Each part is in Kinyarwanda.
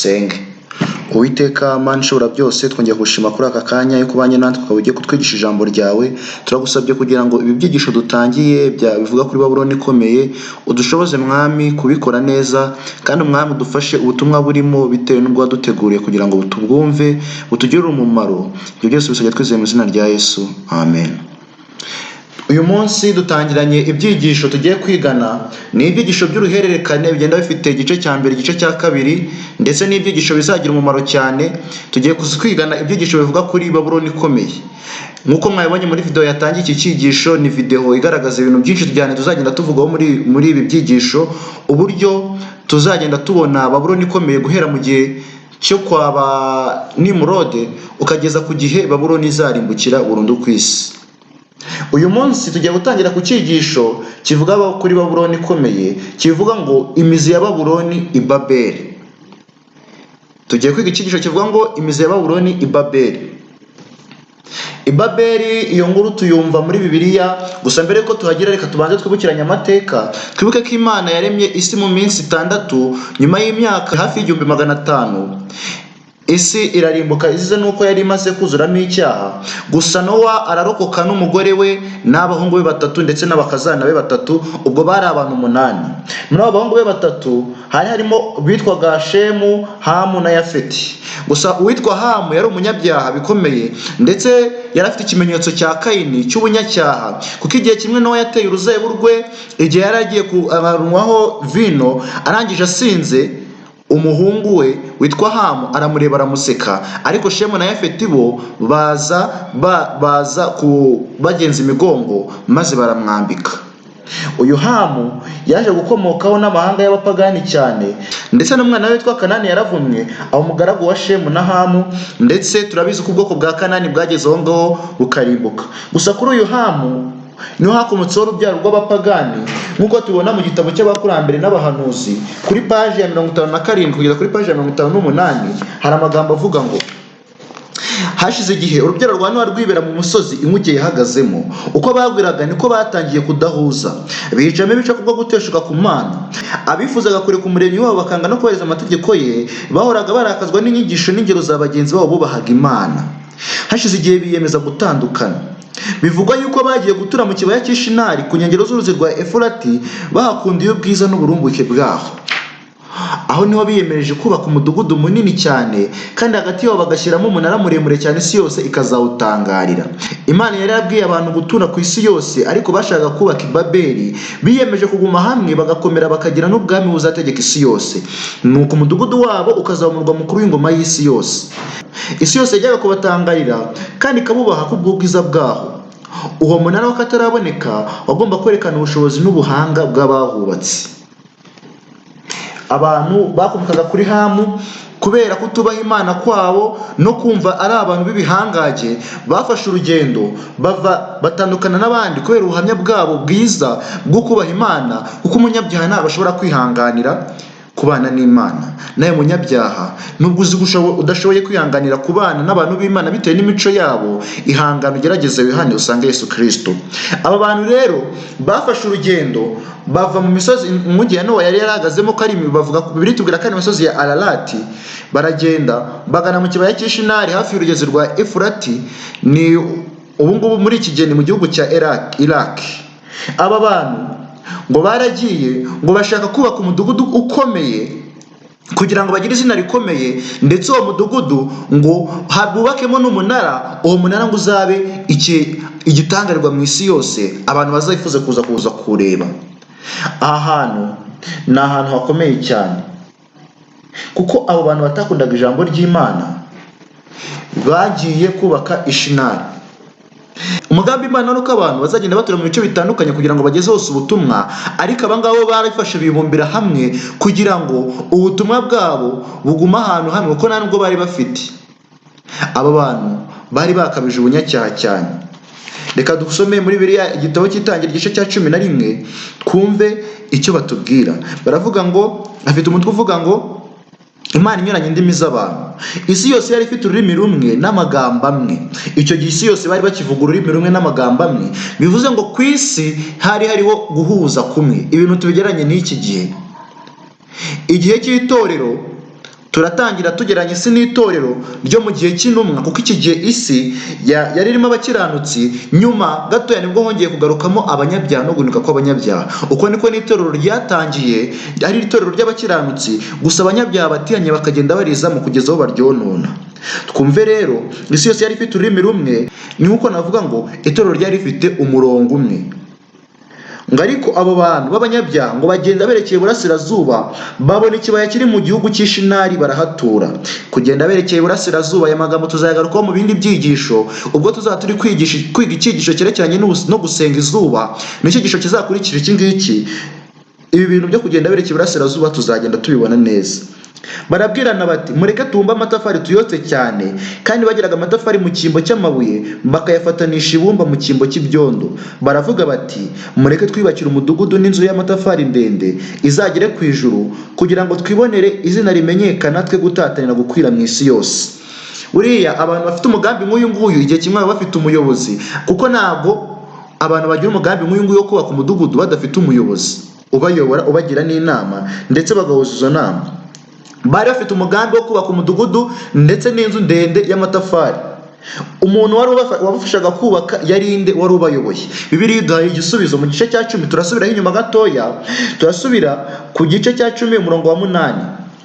Dusenge. Uwiteka Mana ishobora byose, twongeye kugushima kuri aka kanya yuko ubanye natwe, ukaba ugiye kutwigisha ijambo ryawe. Turagusabye kugira ngo ibi byigisho dutangiye bivuga kuri Babuloni ikomeye, udushoboze, Mwami, kubikora neza, kandi Umwami udufashe ubutumwa burimo bitewe n'ubwo waduteguriye kugira ngo tubwumve, butugirire umumaro. Ibyo byose bisabye twizeye mu izina rya Yesu, amen. Uyu munsi dutangiranye ibyigisho tugiye kwigana. Ni ibyigisho by'uruhererekane bigenda bifite igice cya mbere, igice cya kabiri, ndetse n'ibyigisho bizagira umumaro cyane. Tugiye kwigana ibyigisho bivuga kuri Babuloni ikomeye. Nk'uko mwabibonye muri video yatangiye iki cyigisho, ni video igaragaza ibintu byinshi cyane tuzagenda tuvugaho muri ibi byigisho, uburyo tuzagenda tubona Babuloni ikomeye guhera mu gihe cyo kwa ba Nimurode ukageza ku gihe Babuloni izarimbukira burundu ku isi. Uyu munsi tugiye gutangira ku cyigisho kivuga kuri Babuloni ikomeye, kivuga ngo "Imizi ya Babuloni i Babeli". Tugiye kwiga icyigisho kivuga ngo "Imizi ya Babuloni i Babeli". I Babeli, iyo nkuru tuyumva muri Bibiliya. Gusa mbere yuko tuhagera, reka tubanze twibukiranye amateka. Twibuke ko Imana yaremye isi mu minsi 6, nyuma y'imyaka hafi y'1500 isi irarimbuka izize nuko yari imaze kuzuramo icyaha. Gusa Nowa ararokoka n'umugore we n'abahungu be batatu ndetse n'abakazana be batatu, ubwo bari abantu umunani. Muri abo bahungu be batatu hari harimo bitwaga Shemu, Hamu na Yafeti. Gusa uwitwa Hamu yari umunyabyaha bikomeye, ndetse yari afite ikimenyetso cya Kayini cy'ubunyacyaha, kuko igihe kimwe Nowa yateye uruzabibu rwe igihe yari agiye kunywaho vino, arangije asinze, umuhungu we witwa Hamu aramureba aramuseka. Ariko Shemu na Yafeti bo baza ku bagenza imigongo maze baramwambika. Uyu Hamu yaje gukomokaho n'amahanga y'abapagani cyane, ndetse n'umwana we witwa Kanani yaravumwe, aba umugaragu wa Shemu na Hamu. Ndetse turabizi ko ubwoko bwa Kanani bwageze aho ngaho bukarimbuka. Gusa kuri uyu Hamu niho hakomotseho urubyaro rw'abapagani, nk'uko tubibona mu gitabo cy'Abakurambere n'Abahanuzi kuri paji ya 57 kugeza kuri paji ya 58. Hari amagambo avuga ngo: "Hashize igihe urubyaro rwa Nowa rwibera mu musozi inkuge yahagazemo. Uko bagwiraga niko batangiye kudahuza, bicamo ibice kubwo guteshuka ku Mana. Abifuzaga kureka Umuremyi wabo bakanga no kubahiriza amategeko ye, bahoraga barakazwa n'inyigisho n'ingero za bagenzi babo bubahaga Imana. Hashize igihe biyemeza gutandukana. Bivugwa yuko bagiye gutura mu kibaya cy'Ishinari ku nkengero z'uruzi rwa Efurati, bahakundiye ubwiza n'uburumbuke bwaho. Aho niho biyemereje kubaka umudugudu munini cyane, kandi hagati yabo bagashyiramo umunara muremure cyane, isi yose ikazawutangarira. Imana yari yarabwiye abantu gutura ku isi yose, ariko bashakaga kubaka i Babeli. Biyemeje kuguma hamwe bagakomera, bakagira n'ubwami buzategeka isi yose, nuko umudugudu wabo ukazaba umurwa mukuru w'ingoma y'isi yose. Isi yose yajyaga kubatangarira kandi ikabubaha kubw'ubwiza bwaho. Uwo munara w'akataraboneka wagomba kwerekana ubushobozi n'ubuhanga bw'abahubatse." Abantu bakomokaga kuri Hamu, kubera kutubaha Imana kwabo no kumva ari abantu b'ibihangage, bafashe urugendo bava batandukana n'abandi kubera ubuhamya bwabo bwiza bwo kubaha Imana, kuko umunyabyaha ntabwo ashobora kwihanganira kubana n'Imana. Nawe munyabyaha, nubwo uzi ko udashoboye kwihanganira kubana n'abantu b'Imana bitewe n'imico yabo, ihangane ugerageze wihane usange Yesu Kirisito. Aba bantu rero bafashe urugendo bava mu misozi inkuge ya Nowa yari yarahagazemo, ko ari, bavuga, Bibiliya itubwira ko ari imisozi ya Ararati. Baragenda bagana mu kibaya cy'Ishinari hafi y'urugezi rwa Efurati, ni ubu ngubu muri iki gihe ni mu gihugu cya Iraq. Aba bantu ngo baragiye, ngo bashaka kubaka umudugudu ukomeye kugira ngo bagire izina rikomeye, ndetse uwo mudugudu ngo bubakemo n'umunara. Uwo munara ngo uzabe igitangarirwa mu isi yose, abantu bazifuza kuza kuwureba. Aha hantu ni ahantu hakomeye cyane, kuko abo bantu batakundaga ijambo ry'Imana bagiye kubaka Ishinari. Umugambi Imana ni uko abantu bazagenda batura mu bice bitandukanye kugira ngo bageze hose ubutumwa, ariko aba ngabo barifashe bibumbira hamwe kugira ngo ubutumwa bwabo bugume ahantu hamwe, kuko nta nubwo bari bafite. Aba bantu bari bakabije ubunyacyaha cyane. Reka dusome muri Bibiliya igitabo cy'Itangira, igice cya 11, twumve icyo batubwira. Baravuga ngo, afite umutwe uvuga ngo "Imana inyuranye indimi z'abantu". Isi yose yari ifite ururimi rumwe n'amagambo amwe. Icyo gihe isi yose bari bakivuga ururimi rumwe n'amagambo amwe, bivuze ngo ku isi hari hariho guhuza kumwe. Ibintu tubigeranye n'iki gihe, igihe cy'itorero. Turatangira tugereranya isi n'itorero ryo mu gihe cy'intumwa, kuko iki gihe isi yari irimo abakiranutsi. Nyuma gatoya nibwo hongeye kugarukamo abanyabyaha no guhinduka kw'abanyabyaha. Uko niko n'itorero ryatangiye ari itorero ry'abakiranutsi, gusa abanyabyaha batihanye bakagenda barizamo kugeza aho baryonona. Twumve rero, isi yose yari ifite ururimi rumwe, ni nkuko navuga ngo itorero ryari rifite umurongo umwe. Ngo ariko abo bantu b'abanyabyaha ngo bagenda berekeye iburasirazuba, babona ikibaya kiri mu gihugu cy'Ishinari, barahatura. Kugenda berekeye iburasirazuba, aya magambo tuzayagarukaho mu bindi byigisho ubwo tuzaba turi kwiga icyigisho cyerekeranye no gusenga izuba. Ni icyigisho kizakurikira iki ngiki. Ibi bintu byo kugenda berekeye iburasirazuba tuzagenda tubibona neza. Barabwirana bati: "Mureke tubumbe amatafari tuyotse cyane." Kandi bagiraga amatafari mu cyimbo cy'amabuye, bakayafatanisha ibumba mu cyimbo cy'ibyondo. Baravuga bati: "Mureke twiyubakire umudugudu n'inzu y'amatafari ndende izagere ku ijuru, kugira ngo twibonere izina rimenyekana, twe gutatanira gukwira mu isi yose." Buriya abantu bafite umugambi nk'uyu nguyu, igihe kimwe baba bafite umuyobozi, kuko ntabwo abantu bagira umugambi nk'uyu nguyu wo kubaka umudugudu badafite umuyobozi ubayobora, ubagira n'inama, ndetse bagahuza izo nama. Bari bafite umugambi wo kubaka umudugudu ndetse n'inzu ndende y'amatafari. Umuntu wari wabafashaga kubaka yari inde, wari ubayoboye? Bibiliya iduhaye igisubizo mu gice cya 10. Turasubiraho inyuma gatoya, turasubira ku gice cya 10, umurongo wa 8.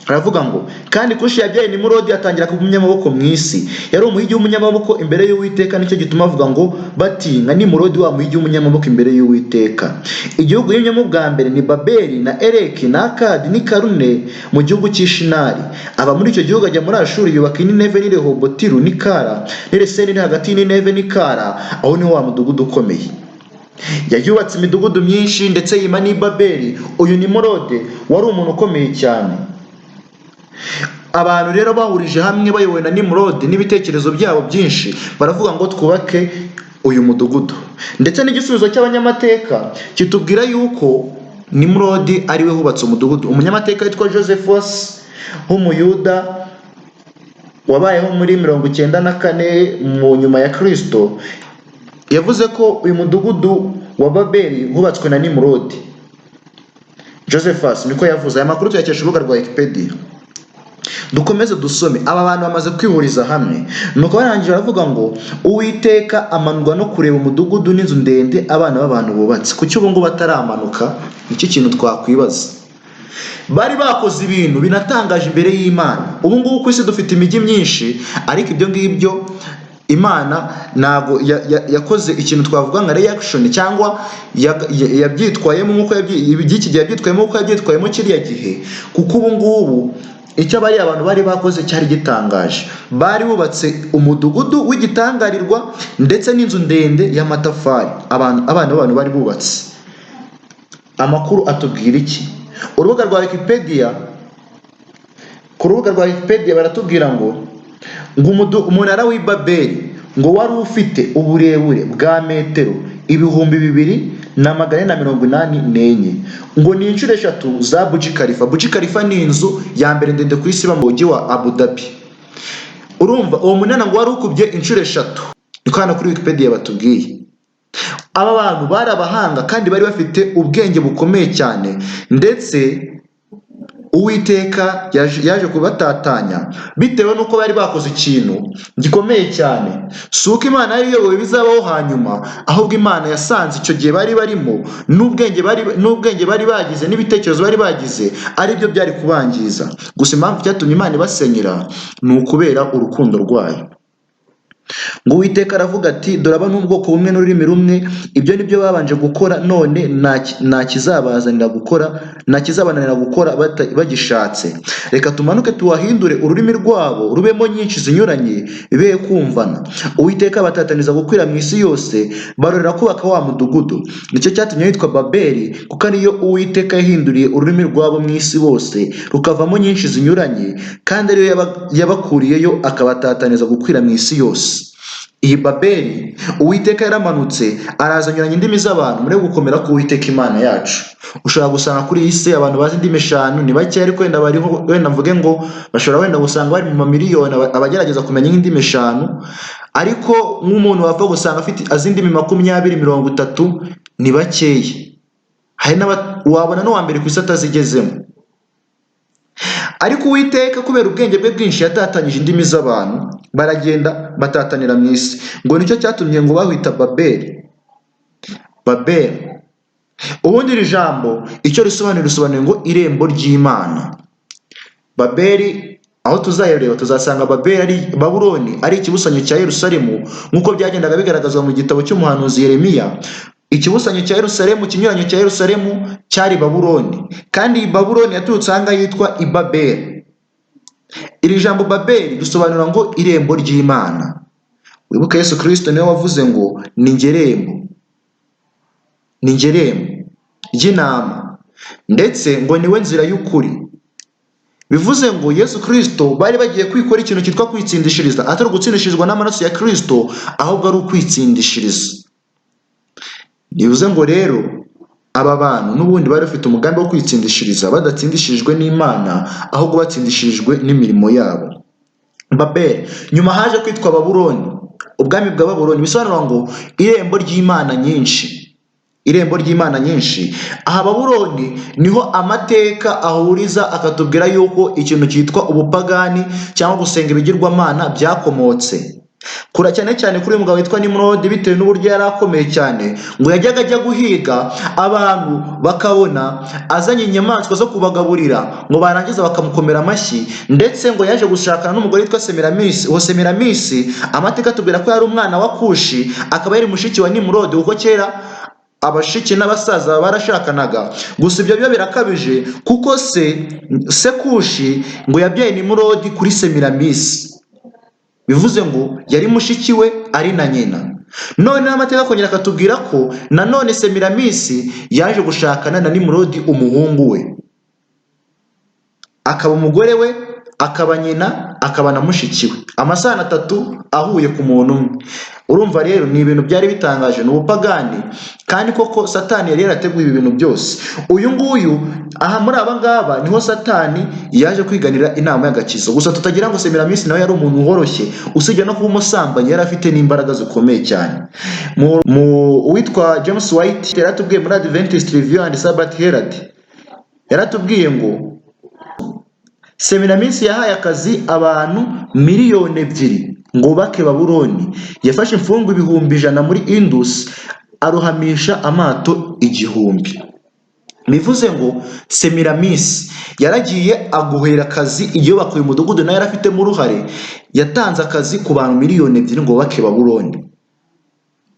Aravuga ngo: "Kandi Kushi yabyaye Nimurodi, atangira kuba umunyamaboko mu isi. Yari umuhigi w'umunyamaboko imbere y'Uwiteka. Nicyo gituma avuga ngo bati: 'Nka Nimurodi, wa muhigi w'umunyamaboko imbere y'Uwiteka.' Igihugu yimyemo bwa mbere ni Babeli na Ereki na Akadi n'i Karune mu gihugu cy'Ishinari. Ava muri icyo gihugu ajya muri Ashuri, yubaka i Nineve n'i Rehobotiru n'i Kara n'i Reseni iri hagati y'Inineve n'i Kara. Aho niho wa mudugudu ukomeye. Yayubatse imidugudu myinshi, ndetse yima n'i Babeli." Uyu Nimurode wari umuntu ukomeye cyane. Abantu rero bahurije hamwe bayobowe na Nimurode n'ibitekerezo byabo byinshi, baravuga ngo twubake uyu mudugudu. Ndetse n'igisubizo cy'abanyamateka kitubwira yuko Nimurodi ariwe wubatse umudugudu. Umunyamateka witwa Josephus w'Umuyuda wabayeho muri 94 mu nyuma ya Kristo yavuze ko uyu mudugudu wa Babeli wubatswe na Nimurodi. Josephus niko yavuze. Aya makuru tuyakesha urubuga rwa Wikipedia. Dukomeze dusome. Aba bantu bamaze kwihuriza hamwe, nuko barangije baravuga ngo: "Uwiteka amanurwa no kureba umudugudu n'inzu ndende abana b'abantu bubatse." Kuki ubu ngubu ataramanuka? Nicyo kintu twakwibaza. Bari bakoze ibintu binatangaje imbere y'Imana. Ubu ngubu ku isi dufite imijyi myinshi, ariko ibyo ngibyo Imana ntabwo yakoze ikintu twavuga nka reaction cyangwa yabyitwayemo nk'uko iby'iki gihe yabyitwayemo nk'uko yabyitwayemo kiriya gihe, kuko ubu ngubu icyo bariya abantu bari bakoze cyari gitangaje. Bari bubatse umudugudu w'igitangarirwa ndetse n'inzu ndende y'amatafari abantu, abana b'abantu bari bubatse. Amakuru atubwira iki? Urubuga rwa Wikipedia, ku rubuga rwa Wikipedia baratubwira ngo umunara w'i Babeli ngo wari ufite uburebure bwa metero 2484, ngo ni inshuro 3 za Burj Khalifa. Burj Khalifa ni inzu ya mbere ndende ku isi iba mu mujyi wa Abu Dhabi. Urumva uwo munara ngo wari ukubye inshuro 3, niko hano kuri Wikipedia batubwiye. Aba bantu bari abahanga kandi bari bafite ubwenge bukomeye cyane, ndetse Uwiteka yaje kubatatanya bitewe n'uko bari bakoze ikintu gikomeye cyane. Si uko Imana yari iyoboye ibizabaho hanyuma, ahubwo Imana yasanze icyo gihe bari barimo n'ubwenge bari bagize n'ibitekerezo bari bagize ari byo byari kubangiza. Gusa impamvu cyatumye Imana ibasenyera ni ukubera urukundo rwayo. Ngo Uwiteka aravuga ati: "Dore aba ni ubwoko bumwe n'ururimi rumwe. Ibyo ni byo babanje gukora, none nta kizabazanira gukora, nta kizabananira gukora bagishatse. Reka tumanuke tuwahindure ururimi rwabo rubemo nyinshi zinyuranye, be kumvana." Uwiteka abatataniza gukwira mu isi yose, barorera kubaka wa mudugudu. Nicyo cyatumye witwa Babeli, kuko ariyo Uwiteka yahinduriye ururimi rwabo mu isi bose rukavamo nyinshi zinyuranye, kandi ariyo yabakuriyeyo akabatataniza gukwira mu isi yose. Iyi Babeli, Uwiteka yaramanutse araza anyuranya indimi z'abantu. Muri gukomera k'Uwiteka Imana yacu, ushobora gusanga kuri iyi si abantu bazi indimi 5 ni bake, ariko wenda bariho, wenda mvuge ngo bashobora wenda gusanga bari mu mamiliyoni abagerageza kumenya nk'indimi 5, ariko nk'umuntu wapfa gusanga afite azi indimi 20, 30 ni bakeya. Hari n'aba wabona n'uwa mbere ku isi atazigezemo. Ariko Uwiteka kubera ubwenge bwe bwinshi yatatanyije indimi z'abantu, baragenda batatanira mu isi. Ngo nicyo cyatumye ngo bahita Babeli. Babeli. Ubundi iri jambo icyo risobanuye, risobanuye ngo irembo ry'Imana. Babeli aho tuzayareba tuzasanga Babeli ari Babuloni, ari ikibusanyo cya Yerusalemu, nk'uko byagendaga bigaragazwa mu gitabo cy'umuhanuzi Yeremiya. Ikibusanyo cya Yerusalemu, ikinyuranyo cya Yerusalemu cyari Babuloni, kandi iyi Babuloni yaturutse aha ngaha yitwa i Babeli. Iri jambo Babeli risobanura ngo irembo ry'Imana. Wibuke Yesu Kirisito niwe wavuze ngo ni njye rembo, ni njye rembo ry'intama, ndetse ngo niwe nzira y'ukuri. Bivuze ngo Yesu Kirisito bari bagiye kwikora ikintu cyitwa kwitsindishiriza, atari ugutsindishirizwa n'amaraso ya Kirisito, ahubwo ari ukwitsindishiriza. Bivuze ngo rero aba bantu n'ubundi bari bafite umugambi wo kwitsindishiriza badatsindishirijwe n'Imana, ahubwo batsindishirijwe n'imirimo yabo. Babeli nyuma haje kwitwa Babuloni, ubwami bwa Babuloni, bisobanura ngo irembo ry'Imana nyinshi, irembo ry'Imana nyinshi. Aha Babuloni niho amateka ahuriza akatubwira yuko ikintu cyitwa ubupagani cyangwa gusenga ibigirwamana byakomotse kura cyane cyane kuri uyu mugabo witwa Nimrod, bitewe n'uburyo yari akomeye cyane. Ngo yajyaga ajya guhiga, abantu bakabona azanye inyamaswa zo kubagaburira, ngo barangiza bakamukomera amashyi. Ndetse ngo yaje gushakana n'umugore witwa Semiramisi. Uwo Semiramisi amateka atubwira ko yari umwana wa Kushi, akaba yari mushiki wa Nimrod, kuko kera abashiki n'abasaza barashakanaga. Gusa ibyo byo birakabije, kuko se Kushi ngo yabyaye Nimrod kuri Semiramisi, bivuze ngo yari mushiki we ari na nyina. Noneho amateka akongera akatubwira ko nanone Semiramisi yaje gushakana na Nimrodi umuhungu we, akaba umugore we, akaba nyina, akaba na mushiki we, amasano atatu ahuye ku muntu umwe. Urumva rero ni ibintu byari bitangaje, ni ubupagani. Kandi koko Satani yari yarateguye ibi bintu byose. Uyu nguyu aha muri aba ngaba niho Satani yaje kwiganira inama y'agakiza. Gusa tutagira ngo Semiramisi nawe yari umuntu woroshye. Usibye no kuba umusambanyi, yari afite n'imbaraga zikomeye cyane. Mu uwitwa James White yaratubwiye muri Adventist Review and Sabbath Herald, yaratubwiye ngo Semiraminsi yahaye akazi abantu 2 miliyoni ngo bubake Babuloni. Yafashe imfungwa 100,000 muri Indus, arohamisha amato 1000. Bivuze ngo Semiramisi yaragiye aguhera akazi igihe yubaka uyu mudugudu, nawe yari afitemo uruhare. Yatanze akazi ku bantu 2 miliyoni ngo bubake Babuloni.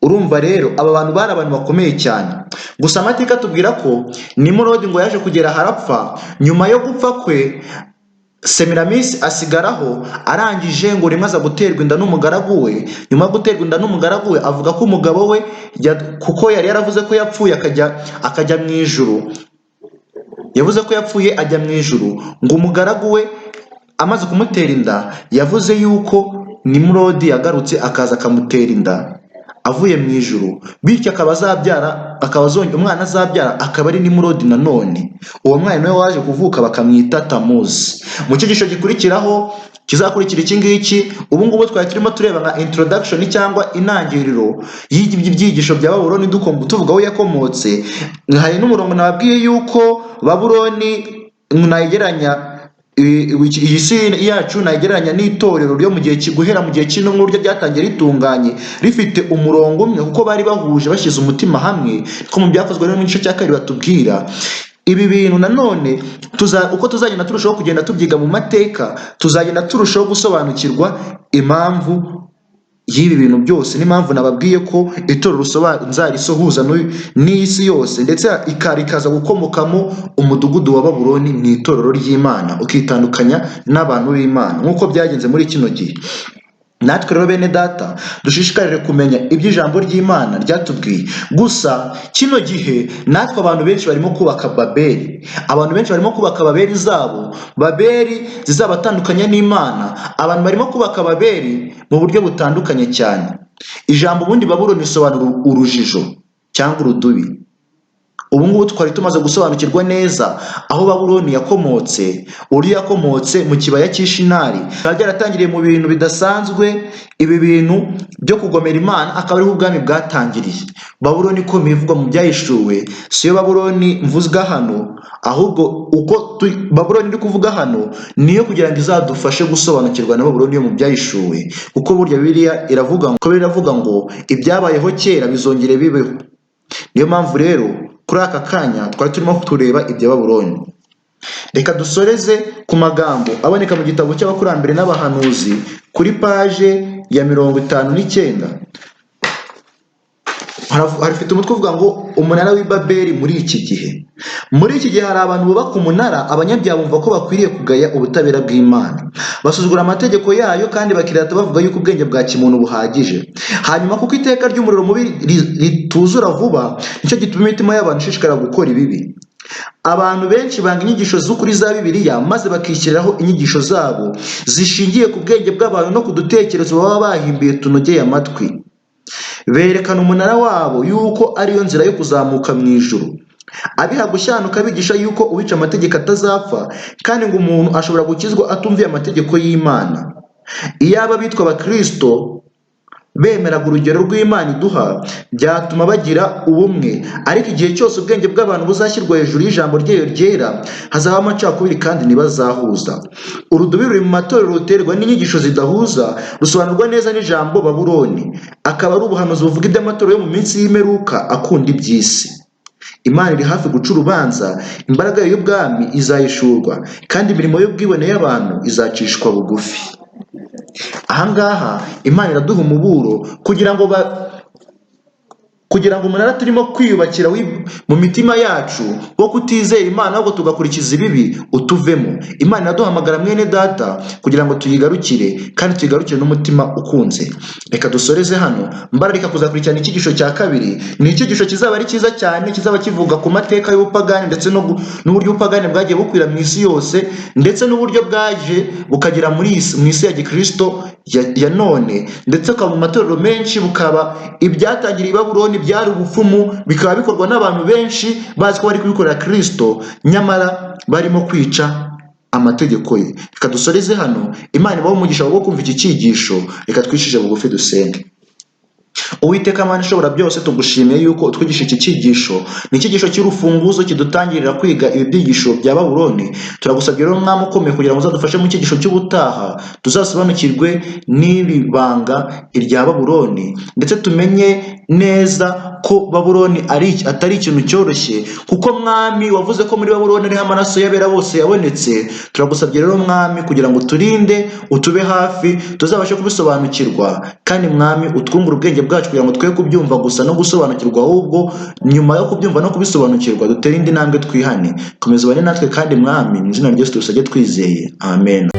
Urumva rero aba bantu bari abantu bakomeye cyane. Gusa amateka atubwira ko Nimurodi ngo yaje kugera harapfa. Nyuma yo gupfa kwe, Semiramisi asigaraho. Arangije ngo rimwe aza guterwa inda n'umugaragu we. Nyuma yo guterwa inda n'umugaragu we, avuga ko umugabo we kuko yari yaravuze ko yapfuye akajya mu ijuru, yavuze ko yapfuye ajya mu ijuru. Ngo umugaragu we amaze kumutera inda, yavuze yuko Nimurodi yagarutse akaza akamutera inda avuye mu ijuru, bityo akaba azabyara, akaba azongera umwana azabyara akaba ari Nimurodi nanone. Uwo mwana niwe waje kuvuka bakamwita Tamuzi. Mu cyigisho gikurikiraho kizakurikira iki ngiki, ubu ngubu twari turimo tureba nka introduction cyangwa intangiriro y'ibi byigisho bya Babuloni, tuvuga aho yakomotse. Hari n'umurongo nababwiye yuko Babuloni nayigereranya, iyi si yacu nayigereranya n'itorero ryo mu gihe guhera mu gihe cy'intumwa, uburyo ryatangiye ritunganye rifite umurongo umwe, kuko bari bahuje, bashyize umutima hamwe, ko mu Byakozwe rero mu gice cya kabiri batubwira ibi bintu. Nanone uko tuzagenda turushaho kugenda tubyiga mu mateka, tuzagenda turushaho gusobanukirwa impamvu y'ibi bintu byose, n'impamvu nababwiye ko itorero nzarisohuza n'isi yose, ndetse rikaza gukomokamo umudugudu wa Babuloni mu itorero ry'Imana, ukitandukanya n'abantu b'Imana nk'uko byagenze muri kino gihe. Natwe rero bene data, dushishikarire kumenya ibyo ijambo ry'Imana ryatubwiye. Gusa kino gihe natwe abantu benshi barimo kubaka Babeli, abantu benshi barimo kubaka Babeli zabo, Babeli zizabatandukanya n'Imana. Abantu barimo kubaka Babeli mu buryo butandukanye cyane. Ijambo ubundi Babuloni risobanura urujijo cyangwa urudubi. Ubu ngubu twari tumaze gusobanukirwa neza aho Babuloni yakomotse, uburyo yakomotse mu kibaya cy'Ishinari, bikaba byaratangiriye mu bintu bidasanzwe, ibi bintu byo kugomera Imana akaba ariho ubwami bwatangiriye. Babuloni ikomeye ivugwa mu byahishuwe siyo Babuloni mvuzwa hano, ahubwo uko Babuloni iri kuvuga hano niyo kugira ngo izadufashe gusobanukirwa na Babuloni yo mu byahishuwe, kuko burya Bibiliya iravuga ngo ibyabayeho kera bizongere bibeho. Niyo mpamvu rero kuri aka kanya twari turimo tureba ibya Babuloni. Reka dusoreze ku magambo aboneka mu gitabo cy'abakurambere n'abahanuzi kuri paje ya 59. Harafite umutwe uvuga ngo umunara w'i Babeli muri iki gihe. Muri iki gihe hari abantu bubaka umunara, abanyabyaha bumva ko bakwiriye kugaya ubutabera bw'Imana, basuzugura amategeko yayo kandi bakirata bavuga yuko ubwenge bwa kimuntu buhagije. Hanyuma kuko iteka ry'umuriro mubi rituzura vuba, nicyo gituma imitima y'abantu ishishikara gukora ibibi. Abantu benshi banga inyigisho z'ukuri za Bibiliya maze bakishyiriraho inyigisho zabo zishingiye ku bwenge bw'abantu no ku dutekerezo baba bahimbiye tunogeye amatwi. Berekana umunara wabo yuko ariyo nzira yo kuzamuka mu ijuru. Abiha gushyanuka bigisha yuko uwica amategeko atazapfa, kandi ngo umuntu ashobora gukizwa atumviye amategeko y'Imana. Iyaba abitwa abakristo bemeraga urugero rw'Imana iduha, byatuma bagira ubumwe. Ariko igihe cyose ubwenge bw'abantu buzashyirwa hejuru y'ijambo ryayo ryera, hazabaho amacakubiri kandi ntibazahuza. Urudubi ruri mu matorero ruterwa n'inyigisho zidahuza, rusobanurwa neza n'ijambo Babuloni, akaba ari ubuhanuzi buvuga iby'amatorero yo mu minsi y'imperuka akunda iby'isi. Imana iri hafi guca urubanza, imbaraga yayo y'ubwami izahishurwa, kandi imirimo y'ubwibone y'abantu izacishwa bugufi. Ahangaha Imana iraduha umuburo kugira ngo umunara turimo kwiyubakira mu mitima yacu wo kutizera Imana ahubwo tugakurikiza ibibi utuvemo. Imana iraduhamagara mwene data kugira ngo tuyigarukire, kandi tuyigarukire n'umutima ukunze. Reka dusoreze hano, mbararika kuzakurikirana icyigisho cya kabiri. Ni icyigisho kizaba ari cyiza cyane, kizaba kivuga ku mateka y'ubupagani ndetse n'uburyo ubupagani bwagiye bukwira mu isi yose, ndetse n'uburyo bwaje bukagera mu isi ya gikristo ya none, ndetse ukaba mu matorero menshi, bukaba ibyatangiriye i Babuloni byari ubupfumu, bikaba bikorwa n'abantu benshi bazi ko bari kubikorera Kristo, nyamara barimo kwica amategeko ye. Reka dusoreze hano. Imana ibahe umugisha wo kumva iki cyigisho. Reka twicishe bugufi dusenge. Uwiteka Mana ishobora byose, tugushimiye yuko utwigisha iki cyigisho. Ni icyigisho cy'urufunguzo kidutangirira kwiga ibi byigisho bya Babuloni. Turagusabye rero Mwami ukomeye kugira ngo uzadufashe mu cyigisho cy'ubutaha, tuzasobanukirwe n'iri banga irya Babuloni, ndetse tumenye neza ko Babuloni atari ikintu cyoroshye, kuko Mwami wavuze ko muri Babuloni ariho amaraso y'abera bose yabonetse. Turagusabye rero Mwami kugira ngo uturinde, utube hafi, tuzabashe kubisobanukirwa, kandi Mwami utwungure ubwenge bwacu kugira ngo twe kubyumva gusa no gusobanukirwa, ahubwo nyuma yo kubyumva no kubisobanukirwa dutere indi ntambwe twihane. Komeza ubane natwe kandi Mwami, mu izina rya Yesu tubisabye twizeye, amen.